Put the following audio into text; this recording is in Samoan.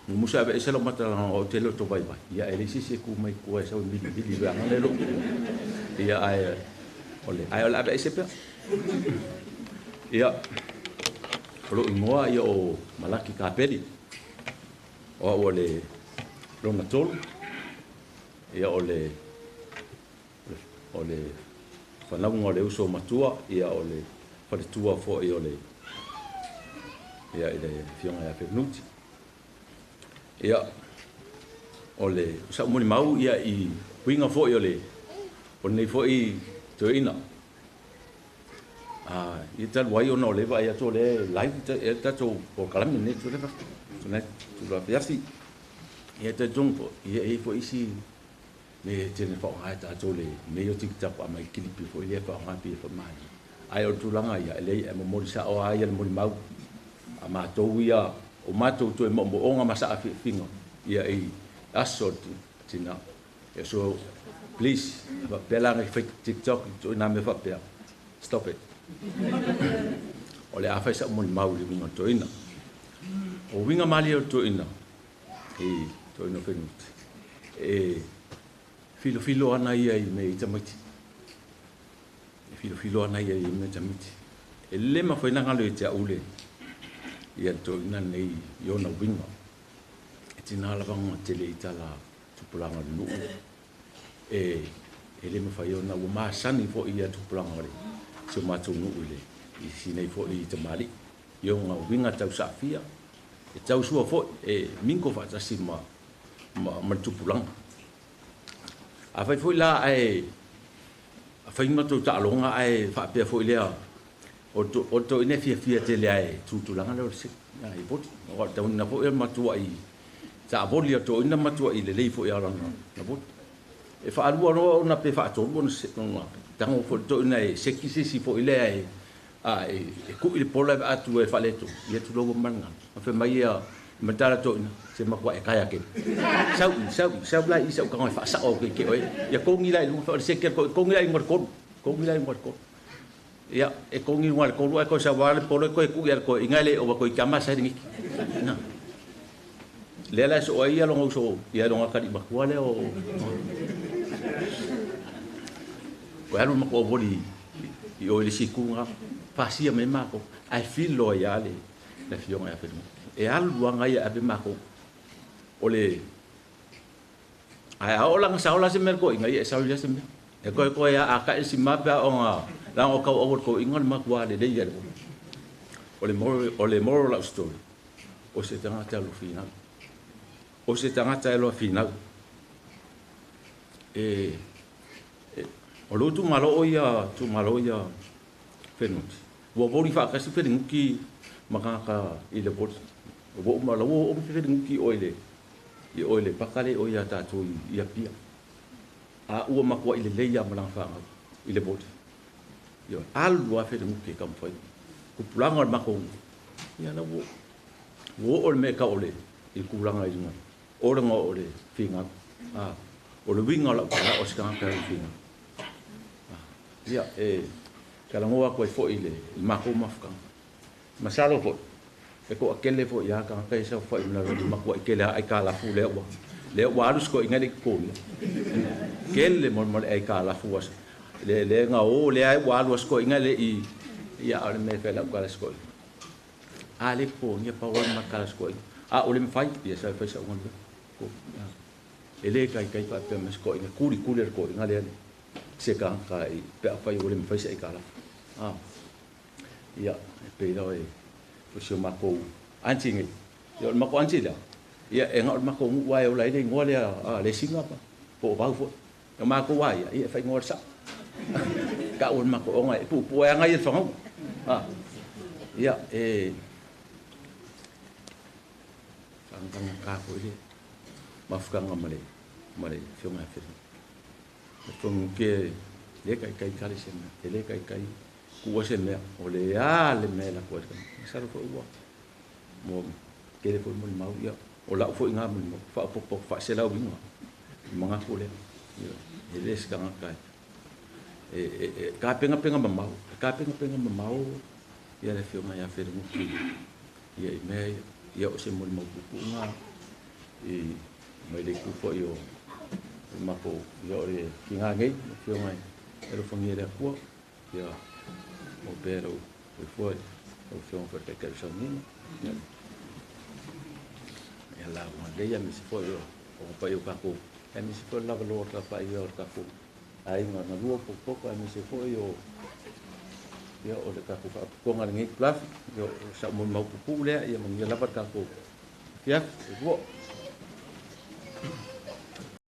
Musa aveese la'u matalaga o tele o to vaivai, ia e leai se isi e tu mai tua e sau e milimili i aga lea lo'u ia ae o le ae o le aveese pea. Ia o lo'u igoa ia o Malaki Kapeli, o a'u o le lona tolu, ia o le fanauga o le uso matua, ia o le faletua foi o le ia i le afioga ia Fenunuti. Ia o le sa'u molimau ia i uiga foi o le o lenei foi toeaina. Ia talu ai ona o lea e vaai atu o lea e live e tatou polokalame lenei itula afiafi. Ia e talitonu foi ia e i ai foi isi mea e tele ina faaaoga e tatou le mea o TikTok, aumai kilipi foi lea e faaaoga pei e faamaoni. Ae o le tulaga ia, e leai, e momoli sao lava ia le molimau a matou ia o matou toe moomooga ma saafiafiga ia i aso tina. Ia so please, faapea la na fai TikTok ituaiga mea faapea, stop it. O le a fai sa'u molimau i le uiga o le toeaina. O uiga malie o le toeaina i toeaina o Fenunuti, e filofilo ana ia i mea i tamaiti. E filofilo ana ia i mea tamaiti. E le mafai ona galo ia te a'u le ia le toeaina lenei i ona uiga. E tiga lava ona tele i tala tupulaga o le nuu, e le mafai ona ua masani foi ia tupulaga o le si o matou nuu i le i sinai foi i tamalii i ona uiga tausaafia e tausua foi e mingo faatasi ma le tupulaga. Afai foi la ae fai matou taaloga ae faapea foi lea o le toeaina e fiafia tele lava e tutulaga lea o le seki i voli. O le taunina foi o le matuai taavoli a le toeaina matuai lelei foi lava lana voli. E faalua loa ona pe faatolu ona tago foi le toeaina e seki se isi foi lea e kui le pola e vaatu e faaletonu, ia tulou ma le gagana. Ma fai mai ia matala toeaina se matua e kaea kele. Sau i, sau i, sau la i sau tago e faasao ke ke oe. Ia kongi la i luga o le seki a le kongi la i luga o le kolu. Kongi la i luga o le kolu. Ia e kongi luga o le kolu ae koe sau lava le polo e koe kui a le koe inga le o koe kama sa ngiki. Na. Lea la so ai ia longa uso ia longa kali makua lea o koe alu makua voli i o i le sikunga fasia mai mako ai filo ia le le afioga ia Fenunuti. E alu anga ia ave mako o le ae a oo laga sao la se mea le toeaina, ia e sao i lea se mea. E koe koe a a ka si ma pe o nga la o kau au toeaina le matua lelei ia le o le moral, o le moral lau story, o se tagata alo finau. O se tagata e loa finau. E o lo itumalo o ia itumalo ia Fenunuti. Ua voli faatasi Fenunuti ma tagata i le voli. Ua uma la ua oo Fenunuti o i le i o i le paka le o ia tatou i Apia. A ua matua i lelei ia ma lana fanau i le voli. Ia alu lava Fenunuti e taumafai. Tupulaga o le matou ia la ua oo le mea e tau o le i le tulaga i luga. O le o le finau. O le uiga o lau tala o se tagata e finau. Ia e talanoa atu ai foi i le matou mafutaga. Masalo foi e toatele foi ia tagata e saofai ma le matua i tele ai kalafu lea ua alu sikoiga le i totogia. Kele mo le ai kalafu asa. Le le nga o lea ua alu sikoiga le i ia o le mea fe lau kala sikoiga. A le totogia pa wa ma kala sikoiga. A o le mafai ia sa fai sa unga. Ko. E le kai kai pa pe ma sikoiga kuli kuli le koiga lea se ka ka i pe a fai o le mafai se ai kalafu. Ia e pei la e o si o makou aunty nei. Ia o le makou aunty lea, ia e na o le makou nuu ae ola ai le igoa lea a le singa pa, po o vau foi. O makou a ia, ia e faaigoa le sao. Tau o le makou ona e puupuu ai aga ia le fagauga. Ia e fagatagata foi le mafutaga ma le afioga ia Fenunuti. E Fenunuti e le taitai tali se mea, e le taitai kuua se mea, o le a le mea e lako ai. Masalo foi ua mo tele foi molimau ia o lau foi ngā molimau faaopoopo faaselauina i manatu lea. Ia, e le se tagata e tapenapena mamao, e tapenapena mamao ia le afioga ia Fenunuti ia i mea ia, ia o se molimau puupuuga. I mai le itu foi o le matou, ia, o le tiga nei, afioga e alofagia e le Atua, ia mo pea lou soifua, lau afioga foi le taitai o sauniga, ia, ia lauga lelei, aemaise foi o paia o tatou, aemaise foi o le lavaloa o le tapaia o le tatou aiga galua potopoto, aemaise foi o, ia, o le tatou faalapotopotoga i lenei itulagi. Ia, o sau molimau pupuu lea. Ia manuia lava le tatou afiafi. Soifua.